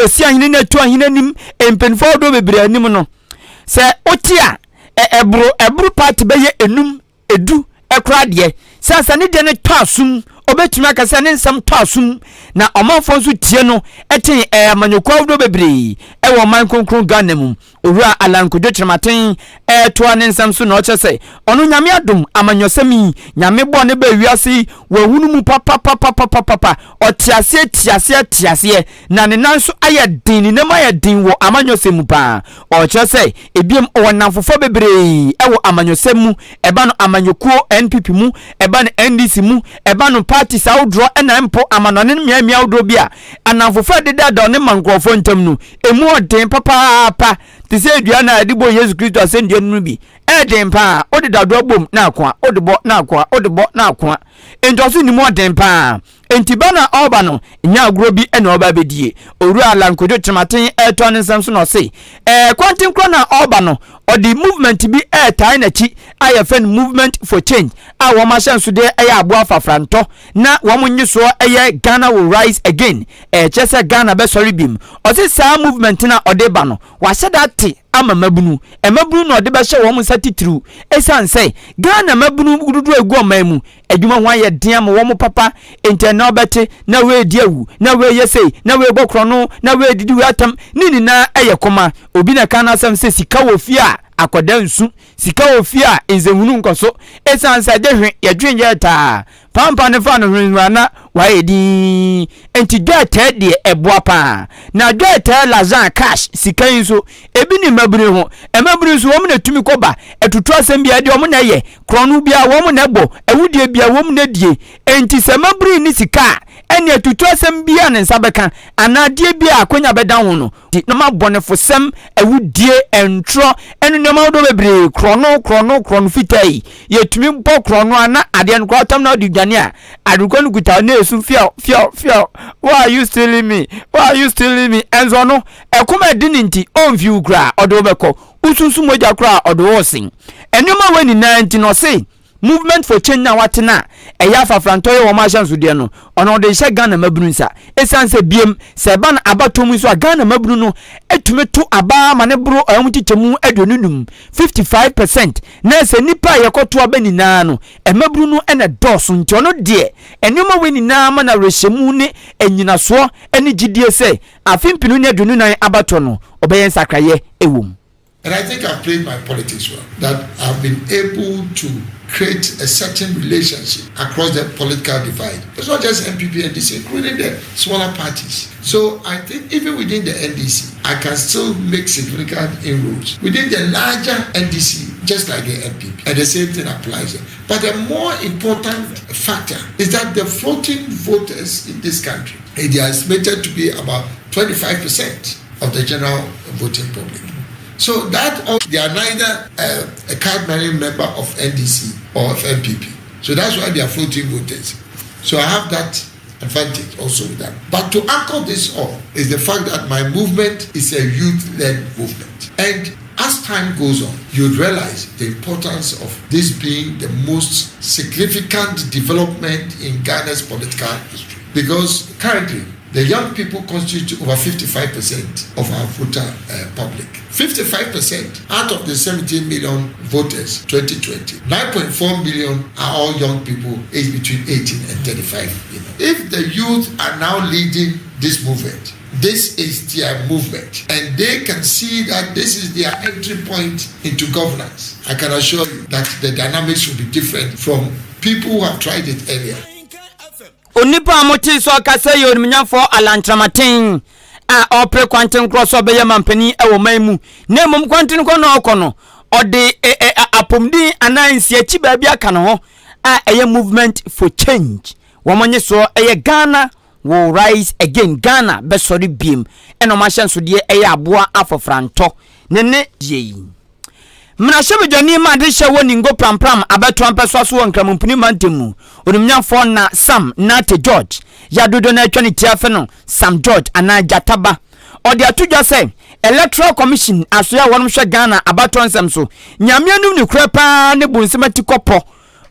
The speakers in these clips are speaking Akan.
Esi ahene ne atu ahene anim, mpanimfoɔ ahodoɔ bebree anim no, sɛ wote a, ɛboro ɛboro party bɛyɛ enum, edu koraa deɛ, sɛ ansa ne deɛ no tɔ asom, ɔbɛtumi aka sɛ ne nsɛm tɔ asom na ɔmanfoɔ nso tie no ɛten ɛɛ amanyɔkuo ahodoɔ bebree ɛwɔ ɔman kronkron Ghana mu. Owura Allan Kojo Kyerematen ɛɛtoa ne nsɛm so na ɔkyerɛ sɛ ɔno Nyame adom amanyɔsɛm yi Nyame bɔɔ ne baa wiase yi wahunu mu papapapapapapa, ɔte aseɛ te aseɛ te aseɛ na ne nan nso ayɛ den, ne nam ayɛ den wɔ amanyɔsɛm mu paa. Ɔkyerɛ sɛ ebiem ɔwɔ nnamfofoɔ bebree wɔ amanyɔsɛm mu, ɛba no amanyɔkuo NPP mu, ɛba no NDC mu, ɛba no parties ahodoɔ ɛna mpo amanɔne no mmeammea ahodoɔ bi a anamfofoɔ a ɛdedaadaw ne ma nkurɔfoɔ ntam no, ɛmu ɔden papaapa te sɛ dua no a yɛde bɔɔ Yesu Kristo asɛnnua no no bi. Ɛyɛ den paa, wode dadoa bom na akoa, wode bɔ na akoa, wode bɔ na akoa. Enti ɔso ne mu ɔden paa. Enti ba no a ɔreba no, nyɛ agorɔ bi na ɔreba abɛdie. Owura Allan Kojo Kyerematen retoa ne nsɛm so na ɔse, ɛɛ kwantenkorɔ no a ɔreba no, ɔde movement bi retae n'akyi a yɛfrɛ no Movement for Change a wɔn ahyɛnsodeɛ yɛ aboa afafrantɔ na wɔn nnyesoɔ yɛ Ghana will rise again, ɛkyerɛ sɛ Ghana bɛsɔre biom. Ɔse saa movement no a ɔde ba no, wahyɛ da ate ama mmabunu. Mmabunu na ɔde bɛhyɛ wɔn nsa titiriw esiane sɛ Ghana mmabunu dodoɔ a ɛgu ɔman mu adwuma ho ayɛ den ama wɔn papa nti. Ɛnna ɔbɛte na wei awu, na wei yɛ sei, na wei bɔ korɔno, na wei didi wei atam ne nyinaa ɛyɛ kɔma. Obi na ka n'asɛm sɛ sika wɔ fie a akɔda nsu, sika wɔ fie a nsɛnhunu nkɔ so, ɛsiane sɛ de hwe yɛdwen yɛ taa pampa ne fa no hwenhwena na wayɛ din. Nti dwɛtɛɛ deɛ ɛboa paa, na dwɛtɛɛ lazan cash sika yi nso ebi ne mmabunu ho. Mmabunu nso wɔn na tumi kɔba ɛtutu asɛm bi a ɛde wɔn na ɛyɛ korɔno bi a wɔn na ɛbɔ awudie bi a wɔn na die. Nti sɛ mmabunu ni sika a, ɛne atutu asɛm bi a ne nsa bɛka anaa adeɛ bi a akonya bɛda ho no na ma bɔnefosɛm, awudie, ntorɔ ɛne nneɛma ahodoɔ bebree, korɔno korɔno korɔno fitaa yi yɛtumi bɔ korɔno a na adeɛ no koraa tam na ɔde dwane a adekorɔ no kuta na esu fiaw fiaw fiaw, "Why are you stealing me? Why are you stealing me?" Ɛnso no ɛkɔm a ɛdi ne nti ɔmfiw koraa, ɔde wo bɛkɔ wosunsun mogya koraa ɔde wo sen. Nneɛma wɔ nyinaa nti na ɔse Movement for Change na wate na ɛyɛ afafrantɔ yɛ wɔn ahyɛnsodeɛ no, ɔno ɔde hyɛ Ghana mmabunu nsa, ɛsiane sɛ biem sɛ ɛba no abatoɔ mu nso a Ghana mmabunu no atumi to aba ma ne boro ɔyɛ wɔn kyekyɛmu 55, 55%, na sɛ nnipa a yɛkɔto aba nyinaa no mmabunu no na dɔɔso. Nti ɔno deɛ nneɛma wei nyinaa ma no awerɛhyɛmu ne anyinasoɔ ne gyidie sɛ afe 2024 abatoɔ no ɔbɛyɛ nsakraeɛ wɔ mu. And I think I've played my politics well, that I've been able to create a certain relationship across the political divide. It's not just NPP and NDC, including the smaller parties. So I think even within the NDC, I can still make significant inroads within the larger NDC, just like the NPP. And the same thing applies there. But the more important factor is that the floating voters in this country, they are estimated to be about 25% of the general voting public. So that all, they are neither a card bearing member of NDC or of NPP. So that's why they are floating voters. So I have that advantage also with that. But to anchor this all is the fact that my movement is a youth-led movement. And as time goes on, you'd realize the importance of this being the most significant development in Ghana's political history. Because currently, the young people constitute over 55% of our voter public. 55% out of the 17 million voters 2020, 9.4 million are all young people aged between 18 and 35. If the youth are now leading this movement, this is their movement, and they can see that this is their entry point into governance, I can assure you that the dynamics will be different from people who have tried it earlier. Onipa a mote sɛ ɔkasa yɛ onimnyamfoɔ Alan Kyerematen a ɔpere kwantenkorɔ sɛ ɔbɛyɛ mampanin wɔ man mu, na mmom kwantenkorɔ na ɔkɔ no ɔde apɔmuden anaa nsiakyi baabi aka ne ho a ɛyɛ Movement for Change. Wɔn nye soɔ ɛyɛ Ghana will rise again, Ghana bɛsɔre biem, ɛna wɔn ahyɛnsodeɛ ɛyɛ aboa afɔfrantɔ ne ne yie yi. Mmarahyɛbadwani ma ade hyɛ wɔ Ningo Prampram abɛtoa mpɛsoa so wɔ Nkramompini mantam mu, onimnyamfoɔ na Sam Nate George yɛadodo no atwa ne ti afe no Sam George anaa Gyataba, ɔde ato dwa sɛ Electoral Commission asoɛ a wɔnom hwɛ Ghana abatoɔ nsɛm so, Nyame anim ne korɛ paa ne bu nsɛm ati kɔpɔ,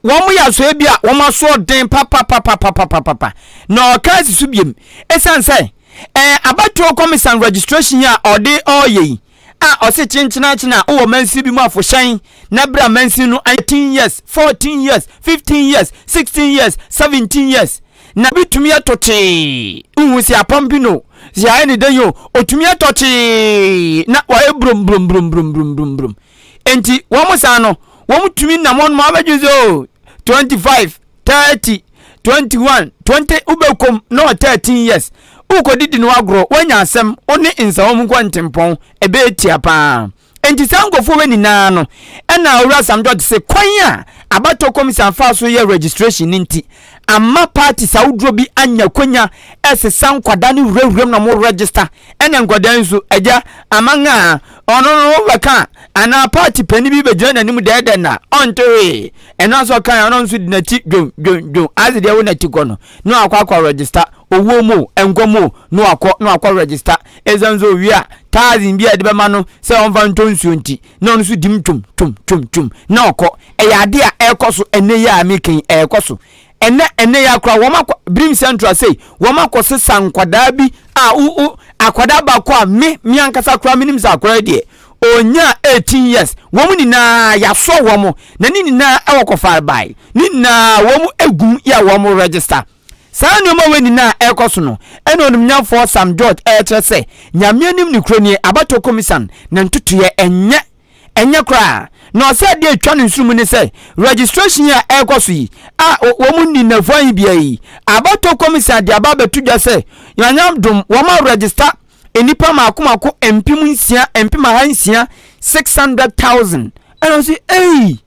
wɔn yɛ asoɛ bi a wɔn asoɔden papapapapapapa. Na ɔka asi so biem ɛsiane sɛ Ɛɛ abatoɔ kɔmisan registration yi a ɔde ɔɔyɛ yi a ɔse kyenkyenakyena a wowɔ mansin bi mu afohyɛn na bra mansin no 18 years, 14 years, 15 years, 16 years, 17 years na bi tumi ɛtɔ kyee wohu sɛ apɔmpi no sɛ ayɛ ne dɛn o ɔtumi ɛtɔ kyee na wayɛ brom brom brom brom brom brom brom enti wɔn saa no wɔn tumi nam wɔn mu abɛdwe sɛ o 25 30 21 20 wobɛkɔm na ɔ 13 years wokɔdidi no agorɔ woanya asɛm wo ne nsawam nkɔ ntempɔn ɛbɛyɛ tia paa. Enti saa nkurɔfoɔ wei nyinaa no ɛna Owura Sam George se kwan a abatoɔ kɔmisa faa so yɛ registration no nti ama parties ahodoɔ bi anya akwanya ɛsesa nkwadaa no wurawuram na wɔn register. Ɛna nkwadaa yi nso agya aman a ɔno no wobɛka anaa party panin bi bɛgyina n'anim dɛɛdɛ na ɔnte hwee. Ɛno nso ɔka ɔno nso di n'akyi dwom dwom dwom ase deɛ wo n'akyi kɔ no na wakɔ akɔ register owuo mu o nkwa mu o na wakɔ na wakɔ register. Ɛsiane sɛ owie a thousand bi a yɛde bɛma no sɛ ɔmfa ntɔ nsuo nti na ɔno nso dim twom twom twom twom na ɔkɔ. Ɛyɛ adeɛ a ɛrekɔ so ɛnɛ yi a meka yi, ɛrekɔ so ɛnɛ ɛnɛ yi akora wɔn akɔ Birim Central sei wɔn akɔ sesa nkwadaa bi a wo wo akwadaa baako a me me ankasa koraa menim sɛ akwadaa yi deɛ ɔnya 18 years wɔn nyinaa yɛasɔ wɔn na ne nyinaa ɛwɔ kɔfarebae ne nyinaa wɔn egum yɛ wɔn register. Saa nneɛma wei nyinaa a ɛrekɔ so no, ɛna Onimnyamfoɔ Sam George ɛrekyerɛ sɛ Nyame anim nokorɛ nie, abatoɔ komisan ne ntotoeɛ ɛnyɛ, ɛnyɛ koraa. Na ɔsɛ adeɛ a ɛtwa no nsono mu ne sɛ, registration yi a ɛrekɔ so yi, a wɔn nni nnafua ahe biara yi, abatoɔ komisan de aba abɛto dwa sɛ Nyame adom wɔn a register nnipa mako mako 6000, 600,000, 600,000. Ɛna ɔse, ei!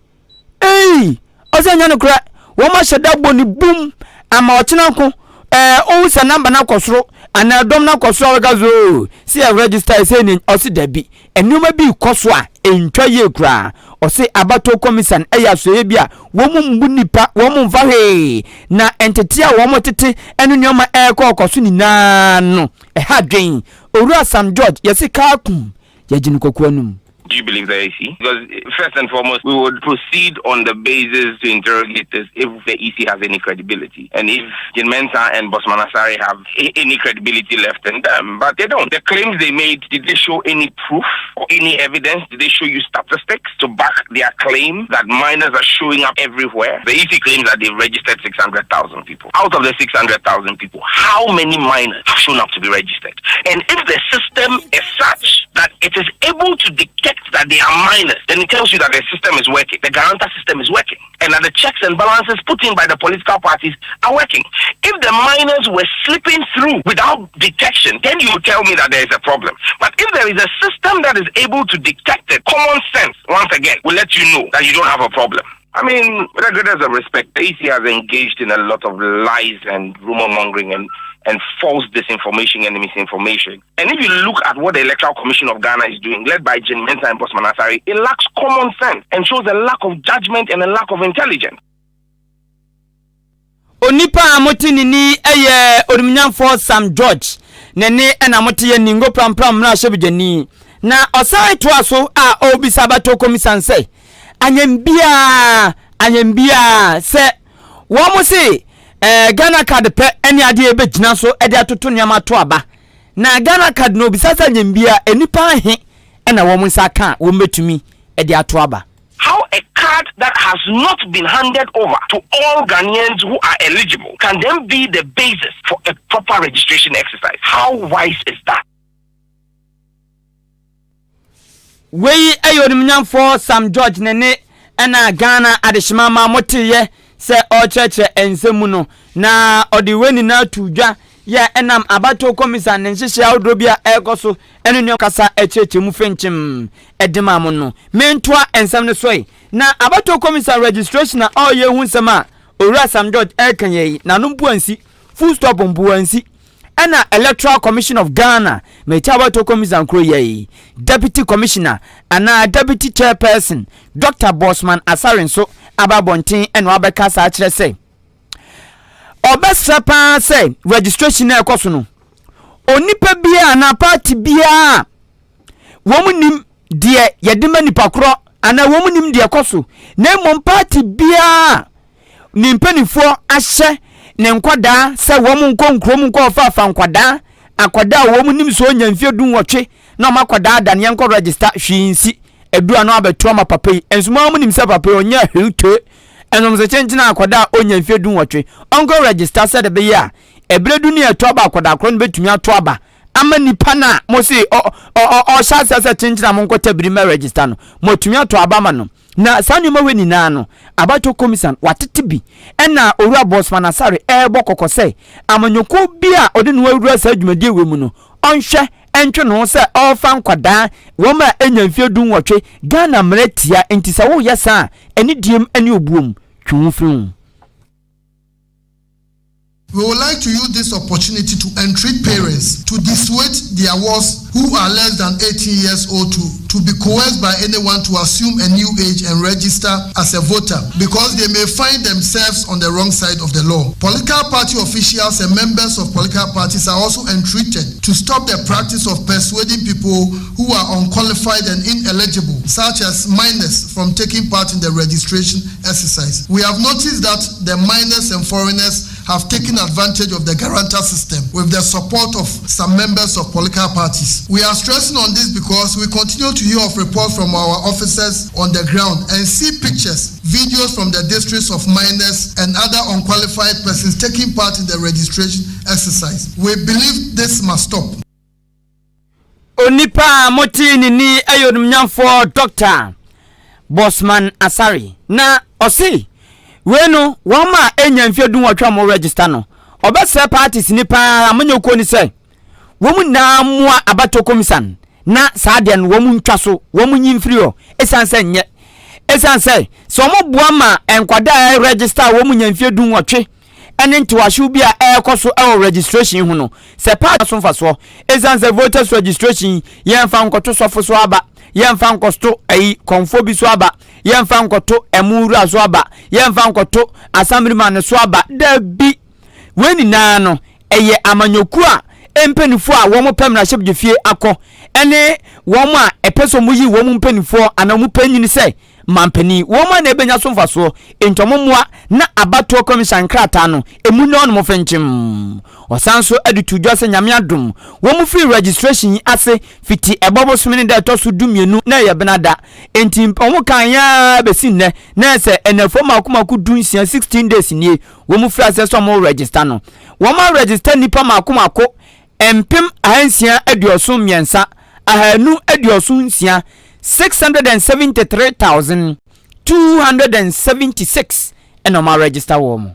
Ei! Ɔsɛ ɛnyɛ nokorɛ, wɔn ahyɛ da bɔ ne bum ama ɔkyena nko, ɛɛ wohu sɛ namba no akɔ soro anaa ɛdɔm no akɔ soro a wɔka sɛ oo sɛ yɛ register sɛ ni, ɔse dabi, nneɛma bi rekɔ so a ɛntwa yie koraa. Ɔse abatoɔ kɔmisan ɛyɛ asoɛeɛ bi a wɔn mmu nnipa, wɔn mfa hwee, na nteteɛ a wɔn tete ɛne nneɛma ɛrekɔ ɔkɔ so nyinaa no ɛha adwen. Owura Sam George yɛse kaa kum yɛgye no kwaku anum. Do you believe the EC? Because first and foremost, we would proceed on the basis to interrogate this if the EC has any credibility and if Jean Mensa and Bossman Asare have any credibility left in them. But they don't. The claims they made, did they show any proof or any evidence? Did they show you statistics to back their claim that minors are showing up everywhere? The EC claims that they've registered 600,000 people. Out of the 600,000 people, how many minors have shown up to be registered? And if the system is such that it is able to detect that they are minors, then it tells you that the system is working. The guarantor system is working. And that the checks and balances put in by the political parties are working. If the minors were slipping through without detection, then you tell me that there is a problem. But if there is a system that is able to detect it, common sense, once again, will let you know that you don't have a problem. I mean, with the greatest of respect, the EC has engaged in a lot of lies and rumor mongering and, and false disinformation and misinformation. And if you look at what the Electoral Commission of Ghana is doing, led by Jean Mensa and Bossman Asare, it lacks common sense and shows a lack of judgment and a lack of intelligence. Onipa a mote ne ni yɛ Onimnyamfoɔ Sam George. Ne nne na mote yɛ Ningo Prampram mmarahyɛbadwani. Na ɔsan toa so a ɔrebisa abatoɔ kɔmisan sɛ, anyɛ biara, anyɛ biara sɛ wɔn se eh, Ghana card pɛ ne adeɛ yɛbɛgyina so de atoto nneɛma ato aba. Na Ghana card no obisa sɛ anyɛ biara nnipa ahe na wɔn nsa aka a wɔbɛtumi de ato aba. How a card that has not been handed over to all Ghanaians who are eligible can then be the basis for a proper registration exercise? How wise is that? Wei yɛ onimnyamfoɔ Sam George ne ne ɛna Ghana adehyema ma moteyɛ sɛ ɔrekyerɛkyerɛ nsɛm mu no, na ɔde wei nyinaa too dwa yɛ ɛnam abatoɔ kɔmisa ne nhyehyɛe ahodoɔ bi a ɛrekɔ so ɛne nneɛma kasa kyerɛkyerɛ mu fenkyem de maa mo no. Mentoa nsɛm no so ɛ. Na abatoɔ kɔmisa registration a ɔreyɛ ho nsɛm a Owura Sam George ɛreka yɛ yi, n'ano mpo ansi, full stop mpo ansi. Ɛna Electoral Commission of Ghana, mekyɛ abatoɔ kɔmisa nkuro yɛ yi, Deputy Commissioner anaa Deputy Chairperson Dr. Bossman Asare nso aba abɔnten ɛna wabɛka saa kyerɛ sɛ ɔbɛsrɛ paa sɛ registration na ɛkɔ so no, onipa biara anaa party biara wɔn nim deɛ yɛde ma nipa korɔ anaa wɔn nim deɛ ɛkɔ so, na mmom party biara ne mpanimfoɔ ahyɛ ne nkwadaa sɛ wɔn nkɔ nkurom nkɔ ɔfaafa nkwadaa akwadaa a wɔn nim sɛ ɔnya mfeɛ 18 na wɔn akwadaa da ne yɛnkɔ register, hwee nsi edu ano abɛto ama papa yi. Nso mo a mo nim sɛ papa yi ɔnyɛ hwee ɛnom sɛ kyenkyen akwadaa a ɔnya mfeɛ 18 ɔnkɔ register, sɛ de bɛyɛ a ɛberɛ du ne ɛto aba, akwadaa korɔ no bɛtumi ato aba ama nipa no a mo se ɔhyɛ aseɛ sɛ kyenkyen a monkɔ tabiri mɛ register no, mo atumi ato aba ma no. Na saa nneɛma wei nyinaa no, abatɔ commission watete bi. Ɛna Owura Bosman Asare ɛrebɔ kɔkɔ sɛ amanyɔkuo bi a ɔde ne ho awura saa dwumadie wei mu no, ɔnhwɛ ɛntwe ne ho sɛ ɔrefa nkwadaa wɔn a ɛnya mfeɛ 18. Ghana mmerɛ tia nti, sɛ woyɛ saa a, ɛne diem ne obuom twe ho firi ho. We would like to use this opportunity to entreat parents to dissuade their wards who are less than 18 years old to be coerced by anyone to assume a new age and register as a voter, because they may find themselves on the wrong side of the law. Political party officials and members of political parties are also entreated to stop the practice of persuading people who are unqualified and ineligible, such as minors, from taking part in the registration exercise. We have noticed that the minors and foreigners have taken advantage of the guarantor system with the support of some members of political parties. We are stressing on this because we continue to hear of reports from our officers on the ground and see pictures, videos from the districts of minors and other unqualified persons taking part in the registration exercise. We believe this must stop. Onipa a mote ne ni ɛyɛ onimnyamfoɔ Dr Bosman Asare, na ɔse wei no, wɔn a ɛnya mfeɛ 18 a mo register no, ɔbɛsrɛ parties ni paa, amanyɔkuo ni, sɛ wɔn nyinaa mmoa abatɔ commission na saa deɛ no wɔn ntwa so, wɔn nyi mfiri hɔ, ɛsiane sɛ nyɛ ɛsiane sɛ wɔn boa ma nkwadaa a register a wɔn nya mfeɛ 18 ɛne ntewahyew bi a ɛrekɔ so ɛwɔ registration ho no, sɛ party so mfasoɔ, ɛsiane sɛ voters registration, yɛmfa nkɔto sɔfo so aba, yɛmfa nkɔto ayi kɔnfo bi so aba, yɛmfa nkɔto ɛmu wura so aba, yɛmfa nkɔto assemblyman so aba. Dabi, wei nyinaa no ɛyɛ amanyɔkuo a mpanimfoɔ a wɔn pɛ mmarahyɛbadwafie akɔ, ɛne wɔn a ɛpɛ sɛ wɔn yi wɔn mpanimfoɔ anaa wɔn panyin sɛ mampanin, wɔn a na ebenya so mfasoɔ. Ntɔmɔ mmoa na abatoɔ commission krataa no emu na ɔnom fɛnkyɛm. Ɔsan so de to dwa sɛ Nyame adom, wɔn firi registration yi ase fiti ɛbɔ bosome ne da ɛtɔ so 12 na ɛyɛ benada, nti wɔn kan yaa bɛsi nnɛ na ɛsɛ ɛnɛfo mako mako 16, 16 days nie wɔn firi ase sɛ wɔn register no. Wɔn a register nipa mako mako 673,276, 673,276, ɛna wɔn a register wɔn mo.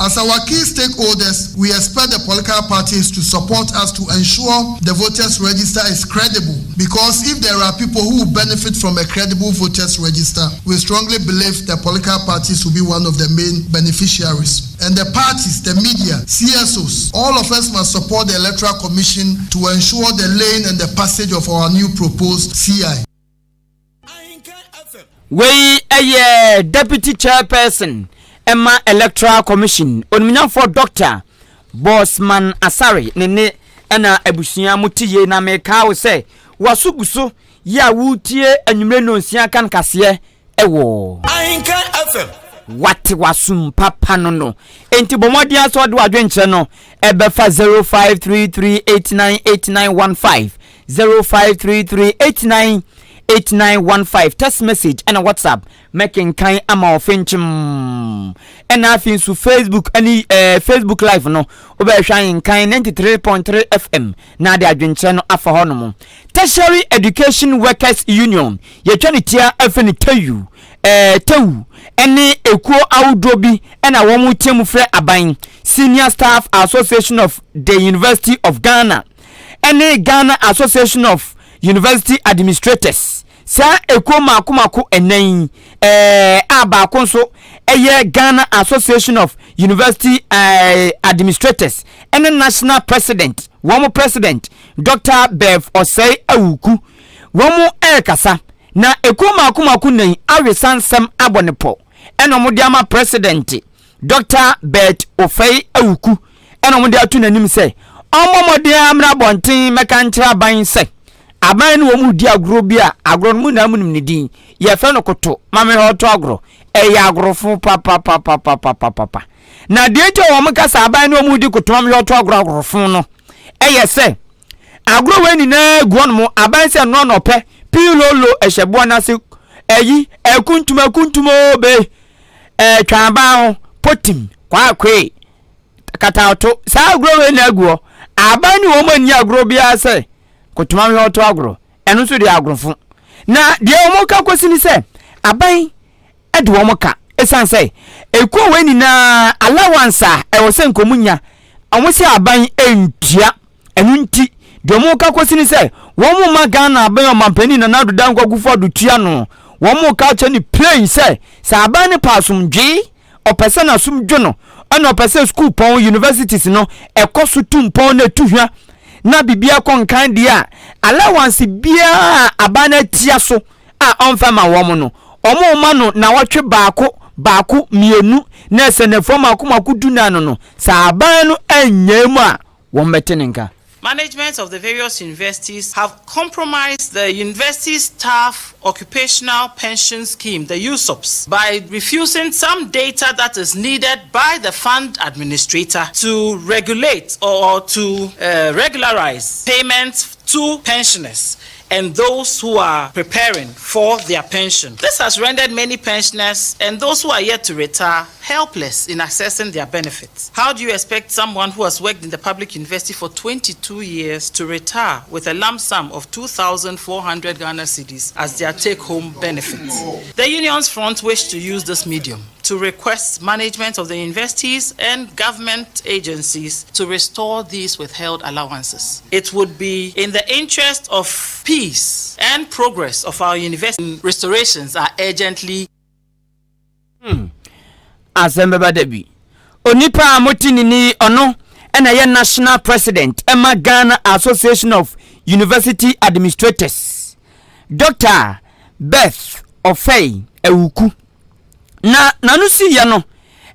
As our key stakeholders, we expect the political parties to support us to ensure the voters register is credible. Because if there are people who will benefit from a credible voters register, we strongly believe the political parties will be one of the main beneficiaries. And the parties, the media, CSOs, all of us must support the Electoral Commission to ensure the laying and the passage of our new proposed CI. Wei ɛyɛ deputy chairperson ɛma Electoral Commission, onimnyamfoɔ Dr Bosman Asare ne ne ɛna abusua mo te yie. Na meka wo sɛ waso gu so yi a wotie anwummerɛ 6 ka nkaseɛ ɛwɔ Ahenka FM. Wate wasum papa no enti bɔ mmɔden asɛ ɔde wadwenkyerɛ no ɛbɛfa 0533898915, 0533898915, text message ɛna WhatsApp, mɛkenkan ama ɔfenkyem. Ɛna afei nso Facebook ɛne Facebook Live no, wobɛhwɛ Ahenkan 93.3 FM na ade adwenkyerɛ no afa hɔ nom. Tertiary Education Workers Union, yɛtwa ne tia afɛ ne TEWU, TEWU ɛne ekuo ahodoɔ bi ɛna wɔn teɛ mu frɛ aban, Senior Staff Association of the University of Ghana ɛne Ghana Association of University Administrators. Saa ekuo mako mako ɛnan a baako nso ɛyɛ Ghana Association of University Administrators ɛne national president, wɔn president Dr Bev Ɔsɛe Awuku, wɔn ɛrekasa na ekuo mako mako nan awesa nsɛm abɔ ne pɔ ɛna wɔn de ama President Dr Bert Ofei Awuku, ɛna wɔn de ato n'anim sɛ ɔmmɔ mmɔden amena abɔnten mɛka nkyerɛ aban sɛ aban no wɔn mu di agorɔ bi a agorɔ no mu nyinaa mu nim ne din, yɛfrɛ no koto maame hɔ ɔtɔ agorɔ, ɛyɛ agorɔfo papapapapapapa. Na deɛ nti a wɔn kasa aban no wɔn mu di koto maame hɔ ɔtɔ agorɔ agorɔfo no ɛyɛ sɛ agorɔ wei nyinaa gu hɔnom aban sɛ ɛno na ɔpɛ piilolo ɛhyɛ boɔ no ase ɛyi ɛkuntum akuntum oo be ɛtwa aban ho potim kwaakwee kataoto saa agorɔ wei na agu hɔ aban ne wɔn ani agorɔ biara sɛ kotoma hwɛ ɔto agorɔ ɛno nso deɛ agorɔfo na deɛ wɔn ka kɔsi ne sɛ aban de wɔn ka ɛsiane sɛ ekuo wei nyinaa allowance a ɛwɔ sɛ nka wɔn nya wɔn sɛ aban ntua ɛno nti deɛ wɔn ka kɔsi ne sɛ wɔn ma Ghana aban ɔmampanin Nana Addo Dankwa Akufo-Addo tua no wɔn ka kyerɛ ne plain sɛ sɛ aban no pa asomdwee ɔpɛ sɛ n'asom dwo no ɛna ɔpɛ sɛ school pɔn universities no ɛkɔ so tu mpɔn na ɛtu hwa na biribiara kɔ nkan deɛ a allowance biara aban no atia so a ɔmfa ma wɔn no wɔn ma no nawɔtwe baako baako mmienu na ɛsɛ nafua mako mako du nan no sɛ aban no anyɛ mu a wɔn bɛte ne nka. Management of the various universities have compromised the university staff occupational pension scheme, the USOPS, by refusing some data that is needed by the fund administrator to regulate or to regularize payments to pensioners and those who are preparing for their pension. This has rendered many pensioners and those who are yet to retire helpless in accessing their benefits. How do you expect someone who has worked in the public university for 22 years to retire with a lump sum of 2,400 Ghana cedis as their take-home benefit? The Union's Front wish to use this medium to request management of the universities and government agencies to restore these withheld allowances. It would be in the interest of peace and progress of our university. Restorations are urgently. Asɛm bɛba da bi onipa a mote ne ni ɔno ɛna ɛyɛ national president ɛma Ghana Association of University Administrators, Dr Beth Ɔfɛi Awuku na n'ano si yɛ no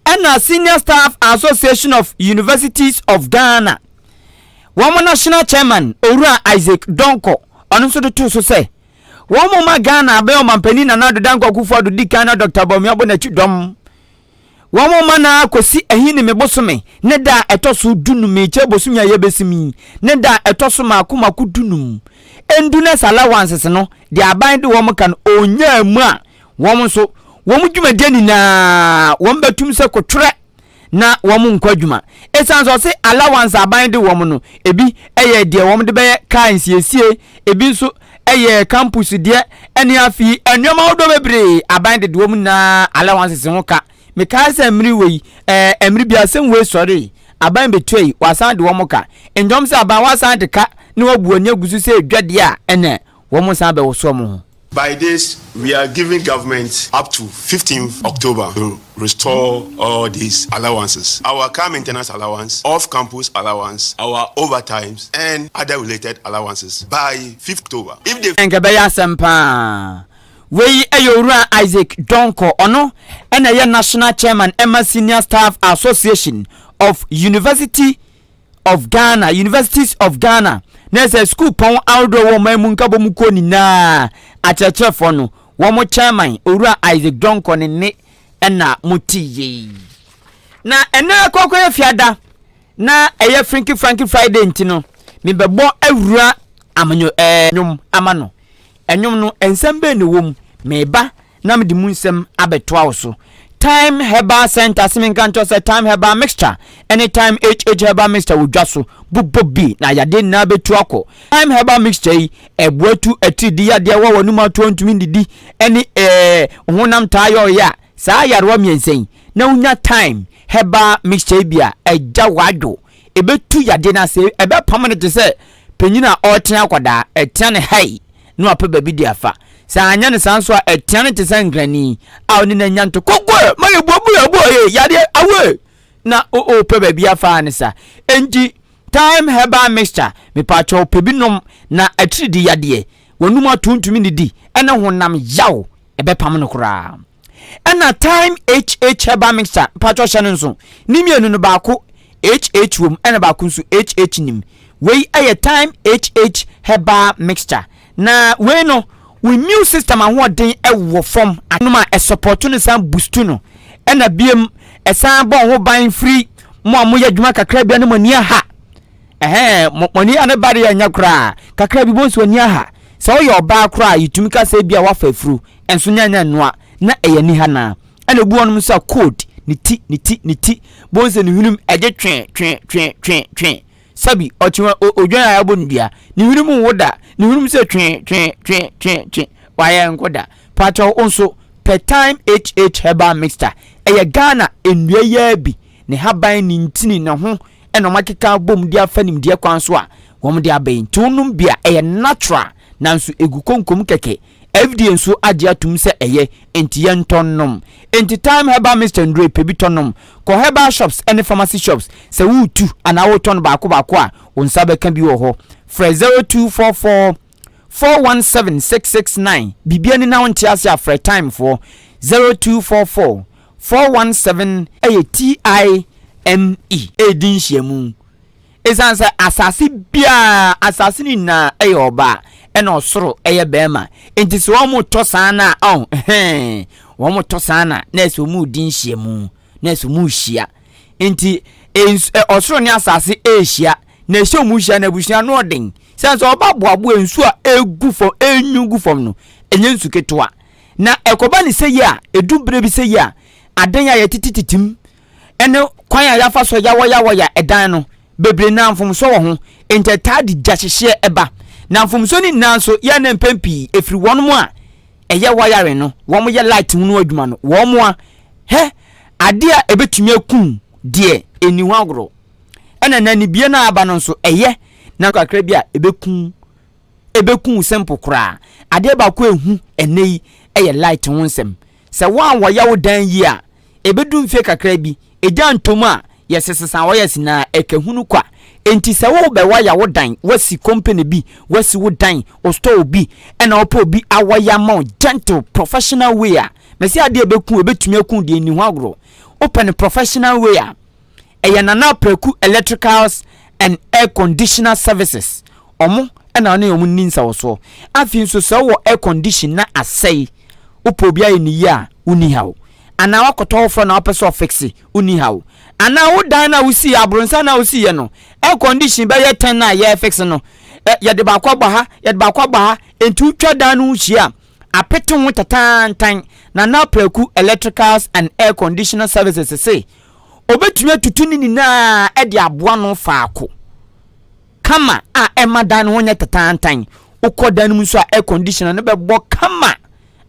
ɛna Senior Staff Association of Universities of Ghana wɔn national chairman, Owura Isaac Donko, ɔno nso de to so sɛ wɔn mo ma Ghana abɛn ɔmampanin Nana Addo Dankwa Akufo-Addo di kan na Dr Bawumia bɔ n'akyi dɔm wɔn mo ma na akɔsi Ahinime bosome ne da a ɛtɔ so 15 ekyɛ bosome a yɛbɛsim yi ne da a ɛtɔ so mako mako 15 ndu ne allowances no deɛ aban de wɔn ka no onyaa mu a wɔn nso wɔn dwumadie nyinaa wɔn bɛtum sɛ kotwerɛ na wɔn nkɔ adwuma esan sɛ ɔse allowance aban de wɔn no ebi ɛyɛ deɛ wɔn de bɛyɛ kaa nsiesie ebi nso ɛyɛ campus deɛ ɛne afei nneɛma ahodoɔ bebree aban de de wɔn nyinaa allowances ho ka. Mekaa sɛ mmiri wei mmiri bi asɛm wei sɔre aban betua yi wasan de wɔn ka ndɔm sɛ aban wasan de ka na wabu ani agu so sɛ edwa deɛ a ɛnɛ wɔn san bɛwɔ wɔn ho. By this, we are giving government up to 15th October to restore all these allowances. Our car maintenance allowance, off-campus allowance, our overtimes, and other related allowances by 5th October. If they nka bɛyɛ asɛm paa. Wei ɛyɛ Owura Isaac Donko ɔno ɛna ɛyɛ national chairman ɛma Senior Staff Association of University of Ghana, Universities of Ghana na sɛ school pɔn ahodoɔ wɔ ɔman mu nkabɔ mu kuo nyinaa akyerɛkyerɛfoɔ no wɔn chairman, Owura Isaac Donko ne ne ɛna mo ti yie na ɛnɛ kɔkɔ yɛ fiada na ɛyɛ Franky Franky Friday nti no mebɛbɔ awura amanyo nnwom ama no ɛnwom no nsɛm bɛɛ na ɛwɔ mu meba na mede mu nsɛm abɛtoa wo so. Time Herbal Center sɛ menka nkyɛw sɛ Time Herbal Mixture ɛne Time HH Herbal Mixture wɔ dwa so bobɔ bi na yadeɛ nyinaa bɛtu akɔ. Time Herbal Mixture yi ɛboa tu atiridi yadeɛ wɔ w'anum atoɔ ntumi ndidi ɛne honam taa yɛ ɔyɛ a saa yarewa mmiɛnsa yi na wonya Time Herbal Mixture yi bi a ɛgya w'adwo ɛbɛtu yadeɛ no ase ɛbɛpam no te sɛ panyin a ɔretea akwadaa ɛtea ne hai na wapɛ baabi de afa sɛ anyɛ no saa nso a ɛtea no te sɛ nkrani a ɔne n'anya nto koko ma yɛ buabu abu yɛ yadeɛ awe na ɔpɛ baabi afa ne sa. Enti Time Herbal Mixture mepaakyɛw pɛ bi nom na atiridi yadeɛ wɔnum atontumi ne di ɛne honam yaw ɛbɛpam no koraa. Ɛna Time HH Herbal Mixture mpaakyɛw hyɛ no nso ne mmienu no baako HH wom ɛna baako nso HH nim. Wei ɛyɛ Time HH Herbal Mixture na wei no wo immune system ahoɔden ɛwɔ fam anom a ɛsupport no san boost no ɛna biem ɛsan bɔ ho ban firi mo a moyɛ adwuma kakra bia no mo ani aha. Ɛhɛn, mo mo ani ano ba deɛ ɛnyɛ koraa. Kakra bi bohu sɛ w'ani aha. Sɛ woyɛ ɔbaa koraa a, yɛtumi ka sɛ ebia woafa afuru, nso nyɛ nyɛ nnoa, na ɛyɛ aniha no ara. Ɛna obi wɔ hɔnom nso a cold, ne ti, ne ti, ne ti, bohu sɛ ne hwenem ɛgye twe, twe, twe, twe, twe. Sɛbi, ɔkye odwan a yɛabɔ no dua, ne hwenem nwo da, ne hwenem sɛ twe, twe, twe, twe, twe, wayɛ nko da. Pakyɛw wo nso, pɛ Thyme HH Herbal Mixture. Ɛyɛ Ghana nnua yi ara bi, ne haban, ne ntini, ne ho ɛna wɔn akeka abom de afa nimdeɛ kwan so a wɔn de aba yi. Nti wonom bi a, ɛyɛ natural, nanso egu konkom kɛkɛ. FDA nso agye atum sɛ ɛyɛ, enti yɛntɔ nnom. Enti Thyme Herbal Mixture nnuro yi, pɛ bi tɔ nom. Kɔ herbal shops ne pharmacy shops. Sɛ woretu anaa woretɔ no baako baako a, wo nsa bɛka bi wɔ hɔ. Frɛ 0244 417 669. Biribi ani na wonte ase a, frɛ Thyme foɔ. 0244 417. Ɛyɛ TIME redi nhyiamu. Esiane sɛ asase biara, asase no nyinaa yɛ ɔbaa, ɛna ɔsoro yɛ bɛrima. Enti sɛ wɔtɔ saa no a, ɔn, hɛn, wɔtɔ saa no a, na ɛsɛ wɔredi nhyiamu, na ɛsɛ wɔrehyia. Enti ens, ɔsoro ne asase rehyia, na ɛhyɛ wɔn hyia no abusua no ɔden. Sɛ sɛ ɔba boaboa nsu a egu fam, enyu gu fam no, ɛnyɛ nsu ketewa. Na ɛkɔba ne sɛ yi a, edu berɛ bi sɛ yi a, adan a yɛtetetetem ne kwan a yɛafa so yawɔyawɔya ɛdan no, bebree no ara mfomsoɔ wɔ ho, enti ɛtaa de gyahyehyeɛ ba. Na mfomsoɔ no nyinaa nso, yɛ na mpɛn pii ɛfiri wɔn a ɛyɛ wiring no, wɔn yɛ light ho no adwuma no, wɔn a, hɛ, adeɛ a ɛbɛtumi akum deɛ ɛnni ho agorɔ. Ɛna na nibie no a aba no nso, ɛyɛ na kakra bi a ɛbɛkum, ɛbɛku wo simple koraa. Adeɛ baako a ɛhu ɛnnɛ yi yɛ light ho nsɛm. Sɛ woanwɔya wo dan yie a, ɛbɛdu mfeɛ kakra bi, egya ntɔ mu a, yɛsesesa wires nyinaa, ɛka hunu kwa. Enti sɛ worebɛwaya wo dan, woasi company bi, woasi wo dan, wo store bi, ɛna wopɛ obi awaya ama wo gentle, professional way a, mese adeɛ a ɛbɛku, ɛbɛtumi aku deɛ nni ho agorɔ. Wopɛ no professional way a, ɛyɛ Nana Apraku Electricals and Air Conditioner Services. Ɔmo na ɔne ɔmo nni nsawɔsoɔ. Afei nso sɛ wowɔ air condition na asɛe, wopɛ obi ayɛ no yie a, wonni haw. Anaa woakɔtɔ foforɔ na wopɛ sɛ ɔfixe, wonni haw. Anaa wo dan no a wosiiɛ, abronsan no a wosiiɛ no, air condition bɛyɛ tɛn no a yɛrefixe no, yɛde baako abɔ ha, yɛde baako abɔ ha, enti wotwa dan no ho hyia a, apete ho tataantan. Nana Apraku Electricals and Air Conditioner Services se, obetumi atutu ne nyinaa de aboa no faako kama a ɛma dan no ho nyɛ tataantan. Wokɔ dan no mu nso a, air conditioner no bɛbɔ kama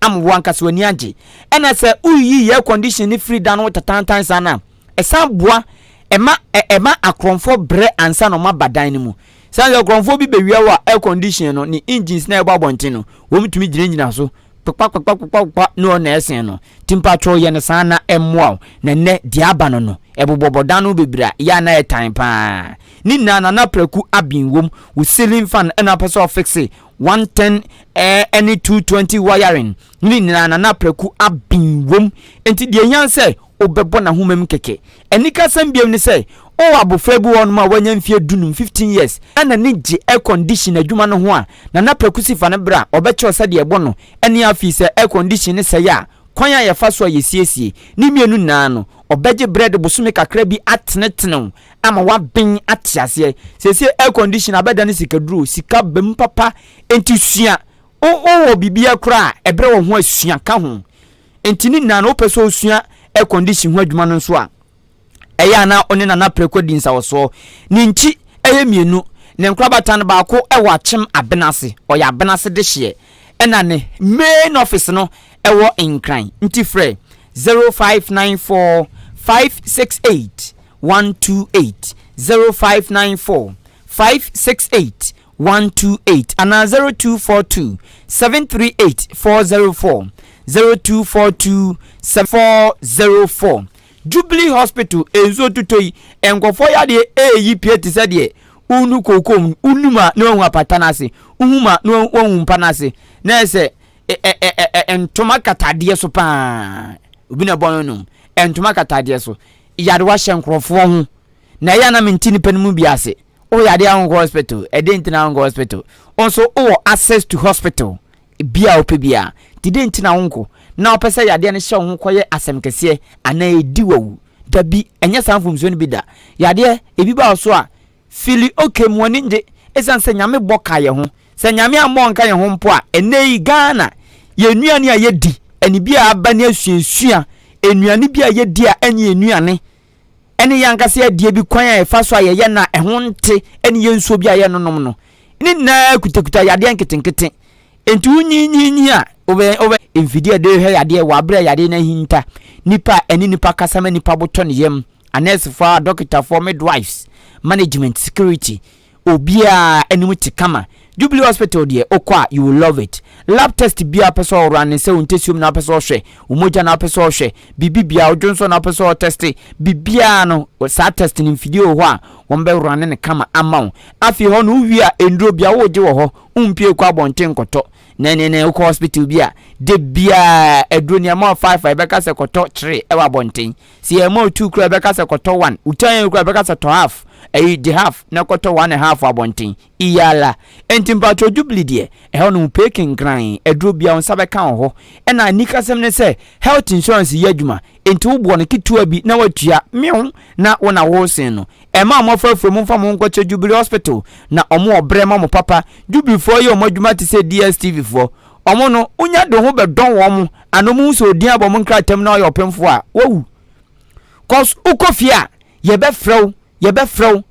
ama wo ankasa w'ani agye. Ɛna sɛ woyiyi air condition no firi dan no ho tataantan saa no a, ɛsan boa ɛma ɛma akorɔmfoɔ brɛ ansa na wɔaba dan no mu. Sɛ sɛ akorɔmfoɔ bi bɛwia wo a, air condition no ne engines na ɛbɔ abɔnten no, wɔtumi gyinagyina so kpakpakpakpakpa ne ɔna ɛsen no nti mpakyɛw yɛ no saa na ɛmmoa wo na nnɛ deɛ aba no no ɛbobɔbɔ dan no bebree a yɛ a na ɛtan paa ne nyinaa Nana Praku aben wom wo ceiling fan ɛna wopɛ sɛ ɔfixe 110 ɛne 220 wiring ne nyinaa Nana Praku aben wom nti deɛ hia sɛ wobɛbɔ n'ahoma mu kɛkɛ. Anikasɛm biom ne sɛ, wowɔ abofra bi wɔ hɔnom a wanya mfeɛ dunum, 15 years, na n'ani gye air condition adwuma no ho a, Nana Prakusi fa no bra, ɔbɛkyerɛ wo sɛdeɛ ɛbɔ no, ɛne afei sɛ air condition no sɛe a, kwan a yɛfa so a yɛsiesie. Ne mmienu nyinaa no, ɔbɛgye berɛ de bosome kakra bi atenetene wo ama woaben ate aseɛ. Seesei air condition abɛdane sikaduro, sika ba mu papa, enti sua. Wo wowɔ biribiara koraa a, ɛberɛ wɔ ho a sua ka ho. Enti ne nyinaa no, wopɛ sɛ osua air condition ho adwuma no nso a, ɛyɛ a na ɔne Nana Preko di nsawɔsoɔ. Ne nkyi yɛ mmienu. Ne nkorabata no baako wɔ Akyem Abenase, ɔyɛ Abenase dehyeɛ, ɛna ne main office no wɔ Nkran. Nti frɛ 0594 568 128, 0594 568 128 anaa 0242 738 404, 0242 404. Jubilee Hospital nsuo totɔ yi, nkurɔfoɔ yadeɛ ɛreyi pie te sɛ deɛ wonu kookoo mu, wonum a na wahu apata no ase, wohum a na wahu mpa no ase, na ɛsɛ ntoma katadeɛ so paa, obi na ɛbɔ no nom, ntoma katadeɛ so, yarewa hyɛ nkurɔfoɔ ho, na ɛyɛ a na mente nipa no mu bi ase. Wo yare a wonkɔ hospital, ɛdɛn nti na wonkɔ hospital? Wo nso wowɔ access to hospital bi a wopɛ biara, nti dɛn nti na wonkɔ? Na wopɛ sɛ yadeɛ no hyɛ wo ho kɔyɛ asɛm kɛseɛ anaa ɛdi wawu? Dabi, ɛnyɛ saa mfomsoɔ no bi da. Yadeɛ, ebi ba wo so a, Fili okay mo ani ngye ɛsiane sɛ Nyame bɔ ka yɛ ho. Sɛ Nyame ammɔ anka yɛn ho mpo a, ɛnnɛ yi Ghana, yɛn nnuane a yɛdi, ɛne bi a aba ne asuasua, nnuane bi a yɛdi a ɛnyɛ yɛn nnuane, ɛne yɛn ankasa adie bi kwan a yɛfa so a yɛyɛ no a ɛho nte, ɛne yɛn nsuo bi a yɛnonom no, ne nyinaa kutakuta yadeɛ nketenkete. Enti wonyinyinyi a, wobɛ wobɛ mfidie a ɛde hwɛ yadeɛ wɔ aberɛ a yadeɛ no ahinta, nipa a ɛne nipa kasa ma nipa bo tɔ ne yam, anɛɛsefoɔ, adɔkotafoɔ, midwives, management, security, Obiaa anim te kama. Jubilee hospital deɛ wokɔ a you will love it. Lab test biaa wopɛ sɛ ɔrane sɛ wo ntasuom na wopɛ sɛ ɔhwɛ, wo mogya na wopɛ sɛ ɔhwɛ, biribi biaa, wo dwonsɔ na wopɛ sɛ ɔtɛste, biribiaa no saa test no mfidie wɔ hɔ a wɔn bɛ rane no kama ama wo. Afei hɔ no wowie a nnuro biaa wogye wɔ hɔ, wompie kɔ abɔnten nkɔtɔ. Na ne ne wokɔ hospital bi a da biaa aduro nea ɛma wo five a yɛbɛka sɛ kɔtɔ three ɛwɔ abɔnten. Sɛ yɛma wo two koraa yɛbɛka sɛ kɔtɔ one, wo ti ayɛ koraa yɛbɛka sɛ tɔ half, ɛyi gye half na kɔtɔ one and half wɔ abɔnten. Iyala. Enti mpakyɛw Jubilee deɛ, ɛhɔ no pay kenkran, aduro biara wo nsa bɛka wɔ hɔ. Ɛna anikasɛm ne sɛ health insurance yɛ adwuma, enti wo boɔ no ketewa bi na watua, meow, na wo na wosen no. Ɛma mmɔfra firi momfa mo ho nkɔkyɛ Jubilee Hospital na ɔmo wɔ brɛ ma mo papa. Jubilee foɔ yɛ ɔmo adwuma te sɛ DSTV foɔ. Ɔmo no, wonya de wo ho bɛdɔn wɔn anaa ɔmo hu sɛ odin abɔ ɔmo nkrataa mu na ɔyɛ ɔpemfoɔ a, wawu. Cause wokɔ fie a, yɛbɛfrɛ wo, yɛbɛfrɛ wo.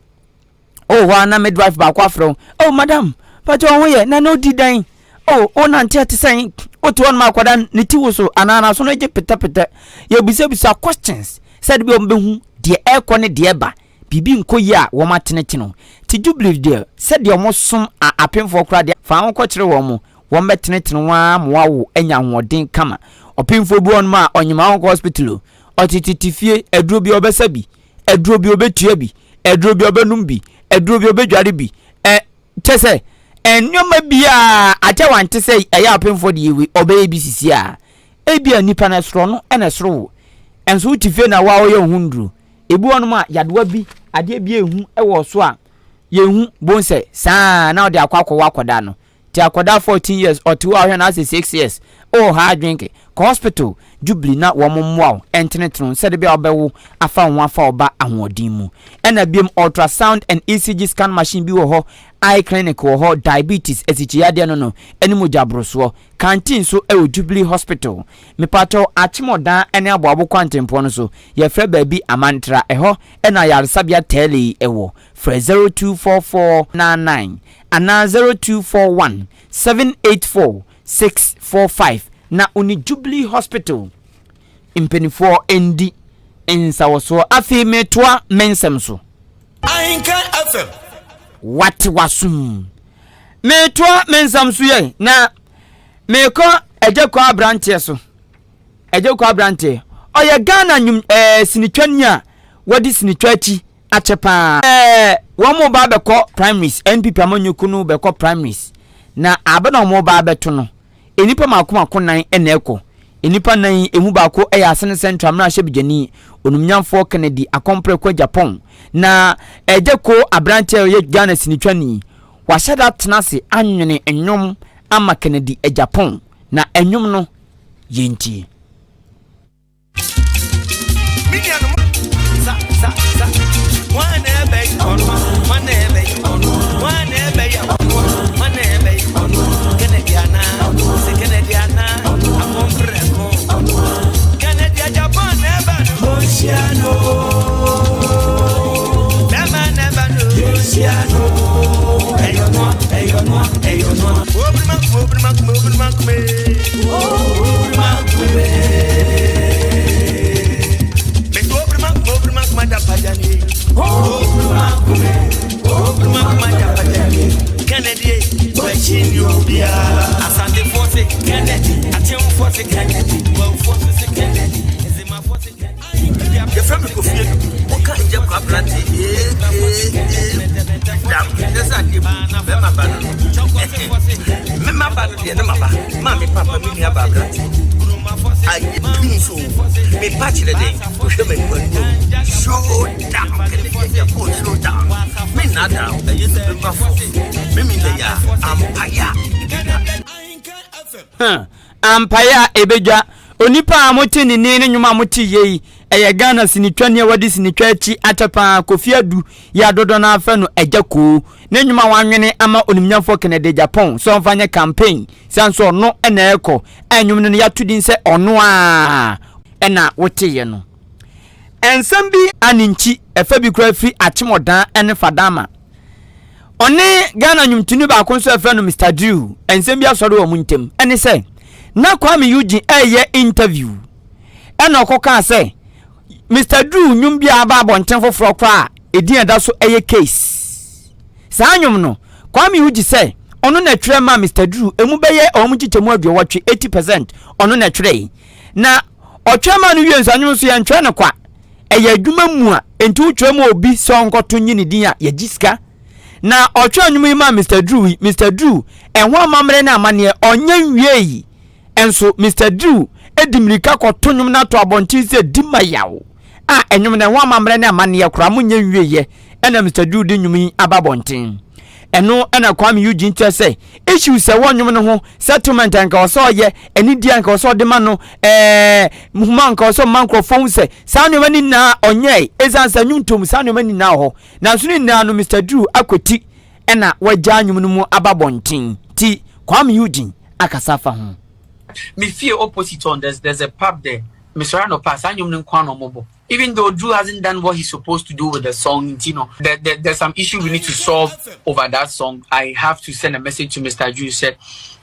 Oh, hɔ a na midwife baako afrɛ wo. Oh, madam, pakyɛ wo ho yɛ, na na odi dɛn? Oh, wo nante te sɛn? Wote hɔ nom akwadaa ne ti wo so anaa n'aso no gye petɛpetɛ. Yɛbisabisa questions sɛde bi wɔn bɛhu deɛ ɛrekɔ ne deɛ ɛba. Biribi nkɔ yie a wɔn atenetene wo. Ti Jubilee deɛ sɛdeɛ wɔn som a apemfoɔ koraa deɛ fa ho kɔkyerɛ wɔn. Wɔn bɛtenetene wo ara ma woawo anya ahoɔden kama. Ɔpemfoɔ bi wɔ hɔnom a ɔnyem a ɔnkɔ hospital o. Ɔte fie, aduro bi ɔbɛsa bi, aduro bi ɔbɛtua bi, aduro bi ɔbɛnom bi, aduro bi ɔbɛdware bi. Ɛ kyɛ sɛ nneɛma biara akyɛ wante sɛ ɛyɛ apemfoɔ deɛ wei ɔbɛyɛ bi sisi a. Ebia nipa no ɛsoro no ɛna ɛsoro wo. Ɛnso wote fie na wo a woyɛ wo ho nnuro. Ebi wɔ hɔnom a yadewa bi, adeɛ bi ehu wɔ so a yɛnhu bohu sɛ saa na ɔde akɔ akɔwɔ akwadaa no. Nti akwadaa 14 years ɔte hɔ a ɔhwɛ no asɛ 6 years oh haa adwene ke. Kɔ hospital Jubilee na wɔn mmoa wo ntenetene wo sɛde bia wobɛwo afa wo ho afa wo ba ahoɔden mu. Ɛna biom ultrasound and ECG scan machine bi wɔ hɔ, eye clinic wɔ hɔ, diabetes, asikyiyadeɛ no no, ɛne mogya borosoɔ. Canteen nso wɔ Jubilee Hospital. Mepakyɛw, Akyemɔdan ne Aboabo kwantempɔn no so, yɛfrɛ baabi Amantra, ɛhɔ na ayaresabea Tɛɛle yi wɔ. Frɛ 0244 99 anaa 0241 784 645 na wo ne Jubilee Hospital mpanimfoɔ ndi nsawɔsoɔ. Afei metoa me nsɛm so. Ahenkan FM. Wate w'asom. Metoa me nsɛm so yɛ na mekɔ Agya Kwaa aberanteɛ so. Agya Kwaa aberanteɛ, ɔyɛ Ghana nnwom ɛɛ sinitwani a wadi sinitwa akyi akyɛ paa. Ɛɛ wɔn ba abɛkɔ primaries, NPP amanyɔkuo no bɛkɔ primaries. Na aba na wɔn ba abɛto no, nnipa mako mako nan na ɛkɔ. Nnipa nan yi, emu baako yɛ Asene Central mmarahyɛbedwani, Onumnyamfoɔ Kennedy Akɔmpreko Agyapong. Na Agya Koo aberanteɛ a ɔyɛ Ghana sinitwani, wahyɛ da atena ase anwene nnwom ama Kennedy Agyapong. Na nnwom no, yɛntie. Yɛfrɛ me Kofi Adu. Woka agya kwa aberante dam ne sɛ adeɛ bu bɛma ba no mema ba no deɛ ne maba ma me papa me nua ba aberante ayɛ pii so mepa kyerɛ dɛn wohwɛ m'anim anim show down kɛnɛ agya kɔ show down me nna down ɛyɛ sɛ bɛma fo memi dɛ yɛ ampaya Huh. Ampaeɛ a ɛbɛdwa. Onipa a mote ne nne ne nnwom a mote yei Ɛyɛ Ghana sinitwani a wadi sinitwa akyi akyɛ paa, Kofi Adu yi a dodoɔ no ara frɛ no Agya Koo. Ne nnwom a wanwene ama onimnyamfoɔ Kennedy Agyapong sɛ ɔmfa nyɛ campaign sane sɛ ɔno na ɛrekɔ a nnwom no no yɛato din sɛ Ɔno Ara na Woteeɛ no. Nsɛm bi a ne nkyi ɛfa bi koraa firi Akyemɔdan ne Fadama. Ɔne Ghana nnwomtoni baako nso a yɛfrɛ no Mister Drew, nsɛm bi asɔre wɔn ntam. Ɛne sɛ, na Kwame Eugene reyɛ interview ɛna ɔkɔkaa sɛ Mister Drew nnwom bi a aba abɔnten foforɔ koraa a ɛdin a ɛda so ɛyɛ Case. Saa nnwom no, Kwame Eugene sɛ ɔno na ɛtwerɛ maa Mister Drew, ɛmu bɛyɛ wɔn nkyekyɛmu aduɔwɔtwe, 80%, ɔno na ɛtwerɛe. Na ɔtwerɛ maa no wie nso, nnwom nso yɛntwerɛ no kwa. Ɛyɛ adwuma mu a, enti wotwerɛ ma obi sɛ ɔnkɔto nye ne din a, yɛgye sika. Na ɔtwerɛ nnwom yi maa Mister Drew yi, Mister Drew, ɛho amammerɛ ne amanneɛ, ɔnyɛ nwiei. Nso Mister Drew di mmirika kɔto nnwom no ato abɔnten sɛ di ma yaw a nnwom no ɛho amammerɛ ne amanneɛ koraa monyɛ nwieɛ ɛna Mister Drew de nnwom yi aba abɔnten. Ɛno ɛna Kwame Eugene kyerɛ sɛ issues ɛwɔ nnwom no ho, settlement a nka ɔsɛ ɔyɛ, anidie a nka ɔsɛ ɔde ma no, ɛɛ nhoma a nka ɔsɛ ɔma nkurɔfoɔ hu sɛ saa nneɛma no nyinaa ɔnyɛe ɛsiane sɛ nnwom tom saa nneɛma no nyinaa wɔ hɔ. Nanso ne nyinaa no Mister Drew akwati ɛna wagyaa nnwom no mu aba abɔnten. Ti Kwame Eugene akasa afa ho. Me fie opposite hɔ no there's there's a pub there mesɔre anɔpa a saa nnwom no nko ara na wɔbɔ even though Drew hasn't done what he's supposed to do with the song nti no there there there's some issue we need to solve over that song I have to send a message to Mister Drew sɛ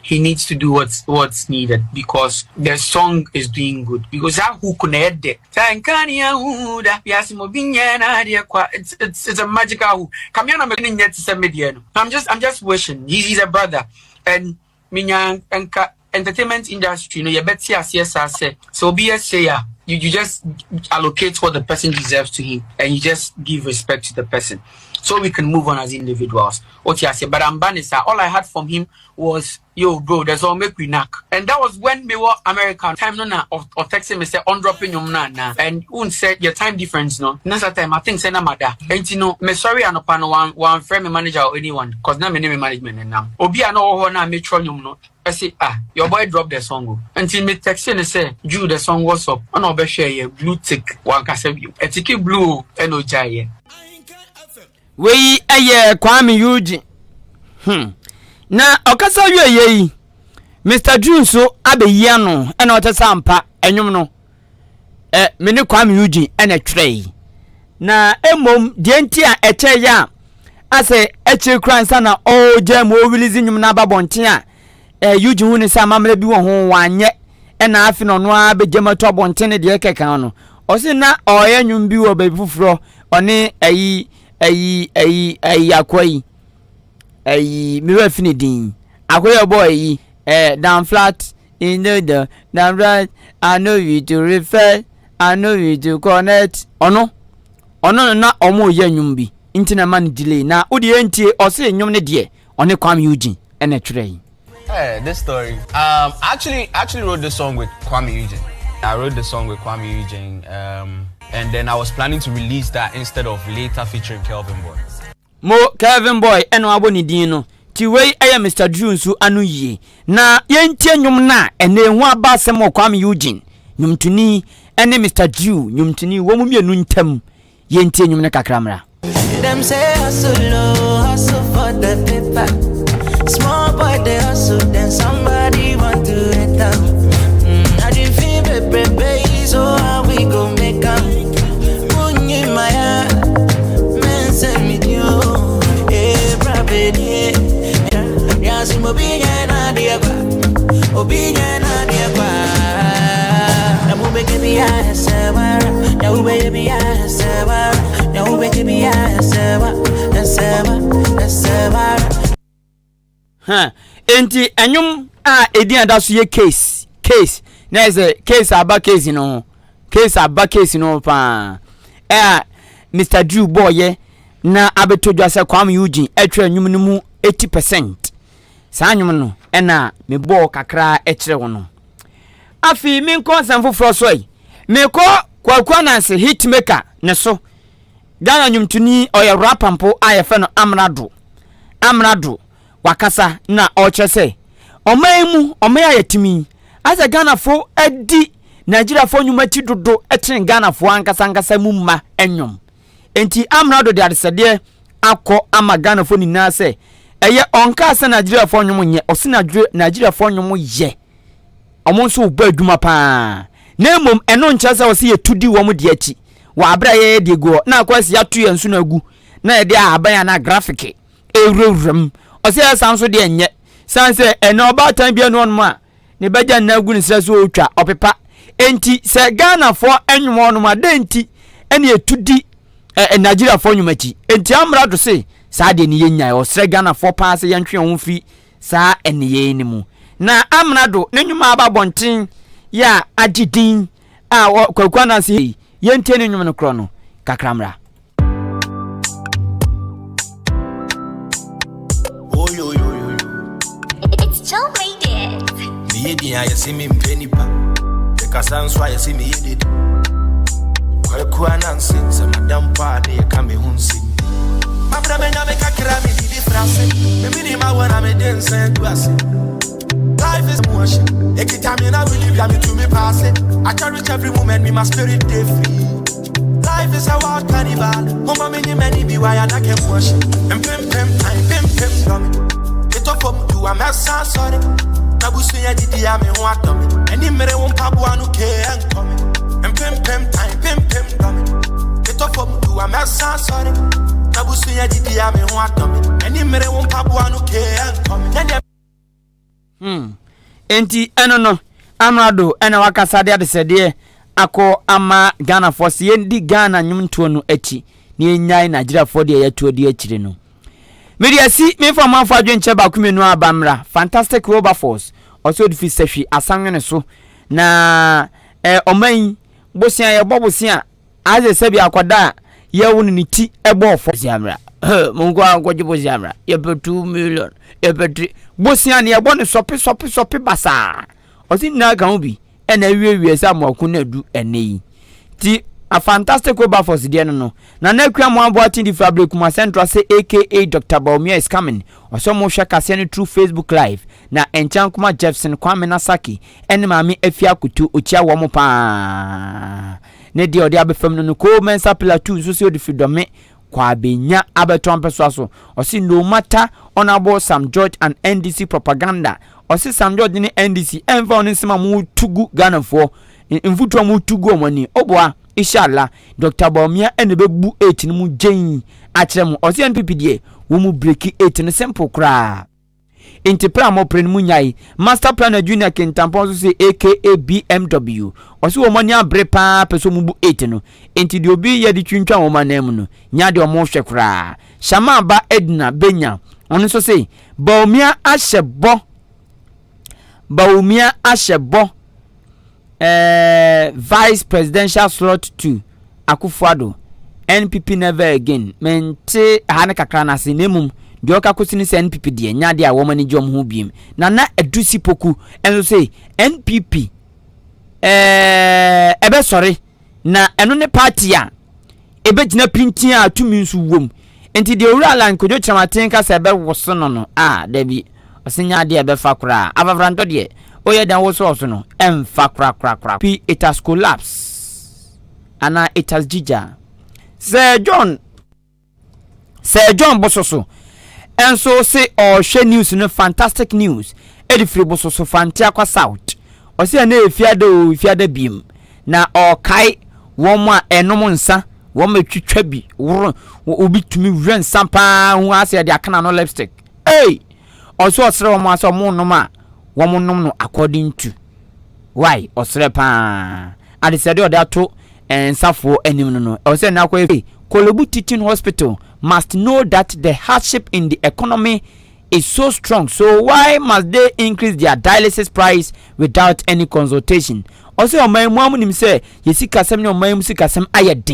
he needs to do what's what's needed because the song is doing good because saa hook no ɛyɛ dɛ saa nka ne ahu da wiase mu obi nyɛ n'adeɛ kwa it's it's it's a magical hook kamea na me ne nyɛ te sɛ me deɛ no I'm just I'm just wishing he's he's a brother and menya nka entertainment industry no yɛbɛte aseɛ saa sɛ sɛ obi yɛ sei a you, you just allocate what the person deserves to him and you just give respect to the person so we can move on as individuals wote aseɛ but amba ne saa all I had from him was yo bro there's all make we knack and that was when me wɔ America time no na ɔtɛxe me sɛ ɔndrɔpe nnwom no anaa and wohu sɛ yɛ time difference no na saa time I think sɛ na mada Enti no, mesɔree anɔpa no, wɔamfrɛ me manager or anyone, cause na me ne me management nenam. Obi a na ɔwɔ hɔ no a metwerɛ nnwom no se, ah, your boy dropped the song o. Enti me textee no sɛ, Drew, the song, what's up? Ɛna ɔbɛhwɛeɛ, blue tick, wankasa bio. Ɛtike blue o, ɛna ɔgyaeɛ. Wei yɛ Kwame Eugene. Hmm. Na ɔkasa wieɛ yi, Mister Drew nso abɛyi ano ɛna ɔkyɛ sɛ ampa ɛnwom no ɛ me ne Kwame Eugene ɛna twerɛe. Na mmom deɛ nti a ɛkyɛ yɛ a asɛ akyire koraa nsa na ɔregya mu ɔrelease nnwom no aba bɔnten a ɛ Eugene hu ne sɛ amammerɛ bi wɔ ho wanyɛ ɛna afe na ɔno ara bɛgya mu ato abɔnten ne deɛ ɛkeka no ɔse na ɔreyɛ nnwom bi wɔ baabi foforɔ ɔne ayi ayi ayi ayi akoa yi ayi me werɛ fi ne din akoa yi ɔbɔ ayi ɛɛ down flat in the the down flat I know you to refer I know you to connect ɔno ɔno no na ɔmo yɛ nnwom bi nti na ɛma no delay na wode yɛntie ɔse nnwom no deɛ ɔne Kwame Eugene ɛna ɛtwerɛ yi. Hey, this story. Um, actually, actually wrote this song with Kwame Eugene. I wrote the song with Kwame Eugene, um, and then I was planning to release that instead of later featuring Kelvin Boy. Mo Kelvin Boy ɛna wabɔ ne din no ti wei ɛyɛ Mister Drew nso ano yie na yɛntie nnwom no a ɛnɛ ɛho aba asɛm wɔ Kwame Eugene nnwomtoni ɛne Mister Drew nnwomtoni wɔn mmienu ntam Yɛntie nnwom no kakra mmra. Them say hustle, oh, hustle for the paper. Small boy they hustle, then somebody want to enter. Mm, I didn't feel baby, so how we go make 'em? Munyi maya, men send me you. Eh, brabedi. Yasi mo bi na diaba, obi na diaba. Na mu be give me Huh. Enti ɛnwom a ɛdin ada so yɛ case case na yɛ sɛ case aba case no ho case aba case no ho paa ɛa Mr Drew bɔɔyɛ na abɛtɔ dwa sɛ Kwame Eugene ɛtwerɛ nnwom no mu 80 percent saa nnwom no ɛna mebɔɔ kakra ɛkyerɛ wo no Afei menkɔ nsɛm foforɔ so ɛ. Mekɔ Kwaku Ananse Hitmaker ne so. Ghana nnwomtoni, ɔyɛ rapper mpo a yɛfrɛ no Amrado. Amrado, wakasa na ɔrekyerɛ sɛ ɔman yi mu, ɔman a yɛte mu yi, asɛ Ghanafo adi Nigeriafoɔ nnwom akyi dodo kyɛn Ghanafoɔ ankasa ankasa mu mma nnwom. Enti Amrado de adesɛdeɛ akɔ ama Ghanafoɔ nyinaa sɛ ɛyɛ ɔnkaa sɛ Nigeriafoɔ nnwom nyɛ, ɔse Nigeriafoɔ nnwom yɛ. Wɔn nso rebɔ adwuma paa. Na mmom ɛno nkyerɛ sɛ ɔse yɛtu di wɔn deɛ akyi wɔ aberɛ a yɛyɛ deɛ gu hɔ na akɔ asi yɛato yɛn so no agu na yɛde ahaban anaa graphic ɛrewurawura mu. Ɔse ɛyɛ saa nso deɛ nyɛ. Sane sɛ ɛnɛ ɔbaatan bi anu hɔnom a ne ba gya nna agu ne serɛ so ɔretwa, ɔpepa. Enti sɛ Ghanafoɔ nnwom hɔnom a, dɛn nti ɛne ɛtu di ɛ, Nigeriafoɔ nnwom akyi? Enti Amrado se saa deɛ ne yɛnyae. Ɔsrɛ Ghanafoɔ paa sɛ yɛntwe yɛn ho mfiri saa nneyɛe no mu. Na Amrado ne nnwom a aba abɔnten yɛ a agye din a Kwaku Ananse yi, yɛntie ne nnwom no korɔ no kakra mmra. It's Joe made it. Meyɛ din a yɛse mempɛ nipa mekasa nso a yɛse meyɛ dede Kwaku Ananse sɛ madam pa a ne yɛka me ho nsɛm mabrɛ menya me kakra me didi frase memini ma wɔ na mede nsa agu ase. Life is motion. Ekita me na really be me to me pass it. I cherish every moment, me my spirit dey free. Life is a wild carnival. Mama me ni many be why I can wash it. And pim pim time pim pim dummy. It off from you I'm sorry. Na busunya didi a me ho atɔ me. Ani mmere wo mpaboa no ke ɛnkɔ me. Mpem pem time pim pim dummy. It off from you I'm sorry. Na busunya didi a me ho atɔ me. Ani mmere wo mpaboa no ke ɛnkɔ me. Enti ɛno no, Amrado ɛna wakasa de adesɛdeɛ akɔ ama Ghanafoɔ sɛ yɛndi Ghana nnwomtoɔ no akyi na yɛnnyae Nigeriafoɔ deɛ yɛtoɔ di akyire no. Mede asi memfa ɔmanfoɔ adwenkyerɛ baako mmienu aba mmra. Fantastic Wilberforce, ɔsɛ ɔde firi Sahwi Asanwene so. Na eh, ɔman yi, bosea yɛbɔ bosea Ayɛ sɛ sɛbi akwadaa a yɛwo no ne ti bɔɔ fam. Bosea mmra. Huh, monkɔ a nkɔgye bosea mmra. Yɛpɛ 2 million, yɛpɛ 3. Bosea no yɛbɔ no sɔpe sɔpe sɔpe basaa. Ɔse nyinaa ka ho bi ɛna awiewie sɛ amoako no adu ɛnɛ yi. Ti a Fantastic Wilberforce deɛ no. Nana Akua Moaboa Tindi firi Ablekuma Central sɛ aka Dr. Bawumia is coming. Ɔsɛ ɔmo hwɛ kaseɛ no through Facebook Live. Na Nkyɛnkoma Jefferson Kwame Nasaki ɛne Maame Afia Akoto okyia wɔn paa. Ne deɛ ɔde abɛfam no, Cole Mensah Pillar 2 nso sɛ ɔde firi Dɔme Kwabenya abɛtɔ mpɛsoa so. Ɔse no matter Honourable Sam George and NDC propaganda. Ɔse Sam George ne NDC ɛmfa wɔn nsɛm a wɔtu gu Ghanafoɔ mfutuo a wɔtu gu wɔn ani. Oboa, inshallah, Dr. Bawumia ɛna ɛbɛbu 8 no mu gyɛn akyerɛ mo. Ɔse NPP deɛ wɔn mu break 8 no simple koraa. Nti pere a mopere no munyae. Master Planner Junior Kintampɔn nso se aka BMW. Ɔse wɔn ani abere paa pɛ sɛ wɔn bu 8 no. Nti deɛ obi yɛ de twintwan wɔn anan mu no, nya deɛ wɔn hwɛ koraa. Shamaa ba Edna Benya, ɔno nso se Bawumia ahyɛ bɔ Bawumia ahyɛ bɔ vice presidential slot to Akufo-Addo, NPP never again. Mente ha ne kakra no ase, na mmom deɛ ɔka kɔsi ne sɛ NPP deɛ nya adeɛ a wɔn ani gye wɔn ho biem. Nana Adusi Poku nso sɛ NPP ɛbɛsɔre na ɛno ne party a ɛbɛgyina pintin a tumi nso wom. Nti deɛ Owura Alan Kojo Kyerematen ka sɛ ɛbɛwoso no, a dabi, ɔsɛ nya adeɛ a ɛbɛfa koraa. Afafrantɔ deɛ ɔyɛ dan woso ɔso no ɛmfa korakorakora. It has collapsed anaa it has jija. Sir John Bososo ɛnso se ɔrehwɛ news no, fantastic news ɛde firi Bososo Fanteakwa South. Ɔsɛ ɛnɛ yɛ fiada o, fiada biem na ɔkae wɔn a ɛnom nsa, wɔn atwitwa bi woro obi tumi wura nsa paa ho asɛ yɛde akana no lipstick. Ei, ɔsɛ ɔsrɛ wɔn asɛ wɔn nom a wɔn nom no according to why. Ɔsrɛ paa adesɛdeɛ ɔde ato nsafoɔ anim no, ɔsɛ n'akɔ yɛ Korle Bu Teaching Hospital must know that the hardship in the economy is so strong, so why must they increase their dialysis price without any consultation? Ɔsɛ ɔman mu amu nim sɛ yɛ sikasɛm ne ɔman mu sikasɛm ayɛ den.